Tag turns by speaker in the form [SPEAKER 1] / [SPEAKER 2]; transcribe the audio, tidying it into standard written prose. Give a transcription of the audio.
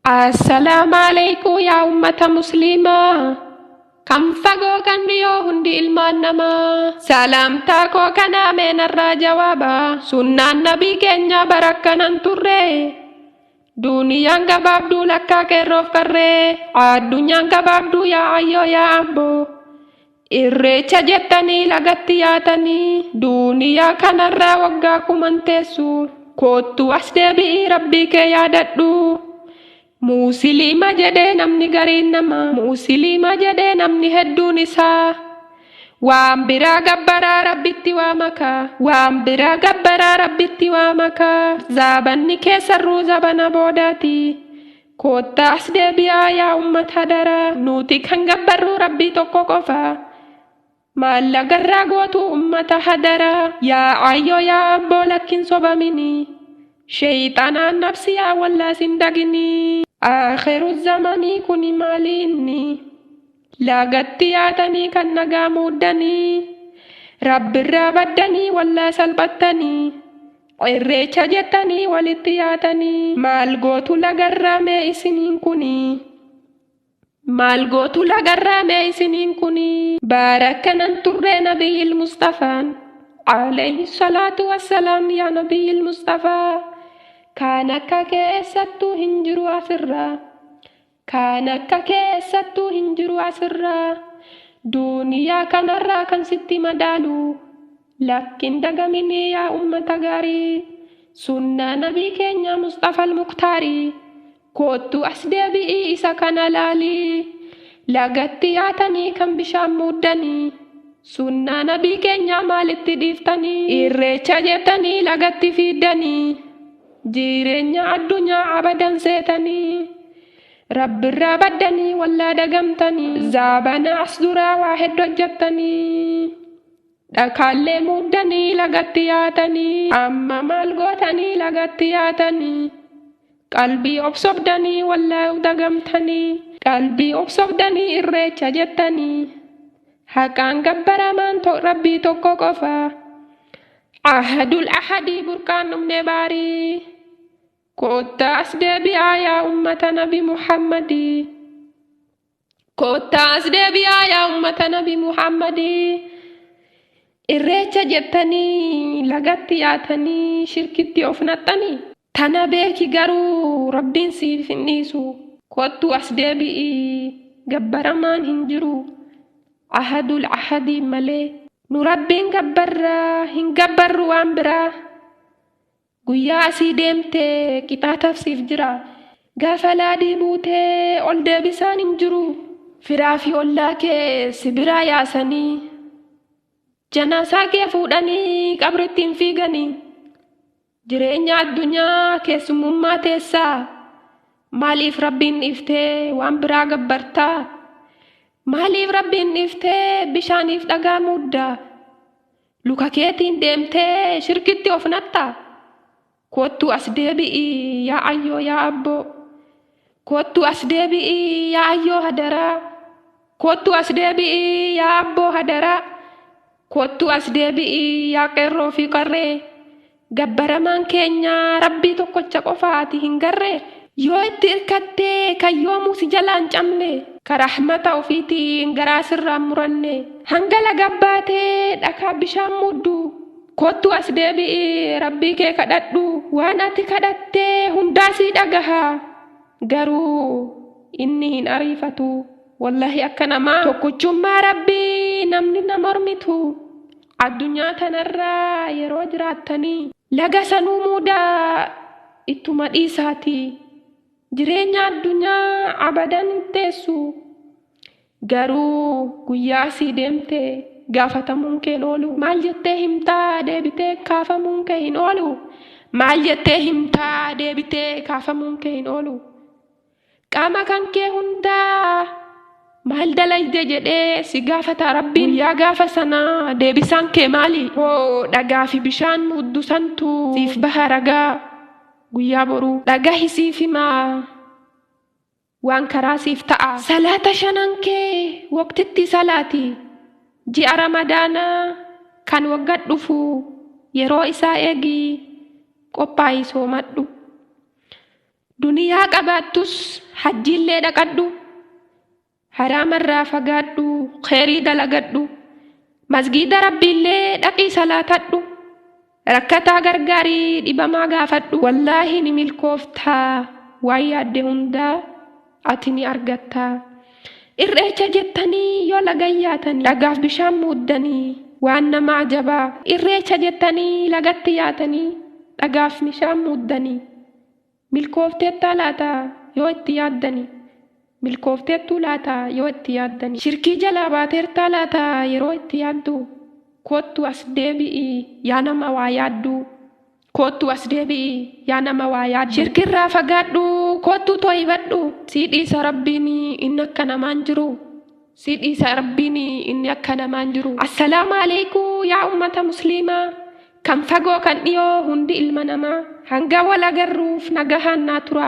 [SPEAKER 1] Assalaamu alaikum yaa ummata musliimaa. Kan fagoo kan dhiyoo hundi ilmaan namaa. Salaamtaa koo kanaa mee narraa jawaaba. Sunnaan nabii keenyaa bara akkanan turre. Duniyaan gabaabduu lakkaa qeerroof qarree. Addunyaan gabaabduu yaa ayyoo yaa abboo. Irreecha jettanii lagatti yaatanii. Duniyaa kanarraa waggaa kuman teessu. Koottuu as deebi'ii rabbii kee yaadadhu. Muusiliima jedhee namni gariin nama. Muusiliima jedhee namni hedduun isaa. Waan biraa gabbaraa rabbitti waa makaa. Waan biraa gabbaraa rabbitti waa makaa. Zaabanni keessarruu zabana boodaati. Koottaa as deebi'aa yaa ummata daraa. Nuti kan gabbarruu rabbii tokko qofa. Maallagarraa gootu ummata hadaraa. Yaa ayyoo yaa abboo lakkin sobamini. Sheeyxanaan nafsiyaa wallaas hin dagini. Akhiru zamanii kuni maali inni? Lagatti yaatanii kan nagaa muuddanii. Rabbirraa baddanii wallaa salphattanii. Irreecha jettanii walitti yaatanii. Maal gootu lagarraa mee isiniin kuni? Maal gootu lagarraa mee isiniin kuni? Barakkanan turree nabiyyil Mustafaan. Alayhi salaatu wassalaam yaa nabiyyil Mustafaa. Kaan akka kee eessattuu hin jiru asirraa. Kaan akka kee eessattuu hin jiru asirraa. Duniyaa kanarraa kan sitti madaalu. Lakkin dagaminii yaa ummata gaarii. Sunnaa nabii keenya Mustafal Muktaarii. Koottuu as deebi'ii isa kana laalii. Lagatti yaatanii kan bishaan muuddanii. Sunnaa nabii keenyaa maalitti dhiiftanii? Irreecha jettanii lagatti fiiddanii. Jireenya addunyaa abadan seetanii. Rabbirraa baddanii wallaa dagamtanii. Zaabana as duraa waa hedduu hojjettanii. Dhakaallee muuddanii lagatti yaatanii. Amma maal gootanii lagatti yaatanii. Qalbii obsobdanii wallaa dagamtanii. Qalbii obsobdanii irreecha jettanii. Haqaan gabbaramaan rabbii tokko qofa. Ahadul ahadii burqaan dhumne baarii. Koottaa as deebi'aa yaa ummata nabi Muhammadii. Koottaa as deebi'aa yaa ummata nabi Muhammadii. Irreecha jettanii lagatti yaatanii shirkitti of naxxanii. Tana beeki garuu rabbiin siif hin dhiisu. Kottuu as deebi'ii gabbaramaan hin jiru. Ahadul ahadii malee. Nu rabbiin gabbarraa hin gabbarru waan biraa. Guyyaa asii deemtee qixaataaf siif jira. Gaafa laadii buutee ol deebisaan hin jiru. Firaa fi ollaa kee si biraa yaasanii. Janaasaa kee fuudhanii qabritti hin fiiganii. Jireenya addunyaa keessummummaa teessaa. Maaliif rabbiin dhiiftee waan biraa gabbartaa? Maaliif rabbiin dhiiftee bishaaniif dhagaa muuddaa? Luka keetiin deemtee shirkitti of nattaa? Koottuu as deebi'ii yaa ayyoo yaa abboo. Koottuu as deebi'ii yaa ayyoo hadaraa. Koottuu as deebi'ii yaa abboo hadaraa. Koottuu as deebi'ii yaa qeerroo fi qarree. Gabbaramaan keenya rabbii tokkocha qofaati hin garree. Yoo itti irkattee kan yoomuu si jalaan cabne. Ka rahmata ofiitiin garaa sirraan muranne. Hanga laga baatee dhakaa bishaan muuddu. Koottuu as deebi'ii rabbii kee kadhadhu. Waan ati kadhattee hundaa sii dhagaha. Garuu inni hin ariifatu. Wallahi akka namaa tokkochummaa rabbii namni na mormitu. Addunyaa tanarraa yeroo jiraattanii laga sanuu muudaa ittuma dhiisaati. Jireenya addunyaa abadan hin teessu. Garuu guyyaa asii deemte gaafatamuun kee hin oolu. Maal jettee himtaa deebitee kaafamuun kee hin oolu. Maal jettee himtaa deebitee kaafamuun kee hin oolu. Qaama kan kee hundaa maal dalayde jedhee si gaafata rabbiin. Guyyaa gaafa sanaa deebisaan kee maali? Hoo dhagaa fi bishaan muddu santu siif baha ragaa guyyaa boruu. Dhagahi siif himaa waan karaa siif ta'a. Salaata shanan kee waqtitti salaati. Ji'a Ramadaanaa kan waggaa dhufu yeroo isaa eegi qophaa'i soomadhu. Duniyaa qabaattus hajjiillee dhaqadhu. Haraamarraa fagaadhu, kheyrii dalagadhu. Masgiida Rabbiillee dhaqii salaatadhu. Rakkataa gargaarii dhibamaa gaafadhu. Wallaahi ni milkooftaa waan yaadde hundaa ati ni argattaa. Irreecha jettanii yoo lagan yaatanii dhagaaf bishaan muuddanii waan nama ajabaa. Irreecha jettanii lagatti yaatanii dhagaaf bishaan muuddanii. Milkoofteettaa laata yoo itti yaaddani? Milkoofteettuu laata yoo itti yaaddani? Shirkii jalaa baateertaa laata yeroo itti yaaddu? Koottu as deebi'i yaa nama waa yaaddu. Koottu as deebi'i yaa nama waa yaaddu. Shirkirraa fagaadhu koottu tooybadhu. Sii dhiisa Rabbiin inni akka namaan jiru. Sii dhiisa Rabbiin inni akka namaan jiru. Assalaamu alaikum yaa ummata musliimaa. Kan fagoo kan dhiyoo hundi ilma namaa. Hanga wal agarruuf nagahaan naa turaa.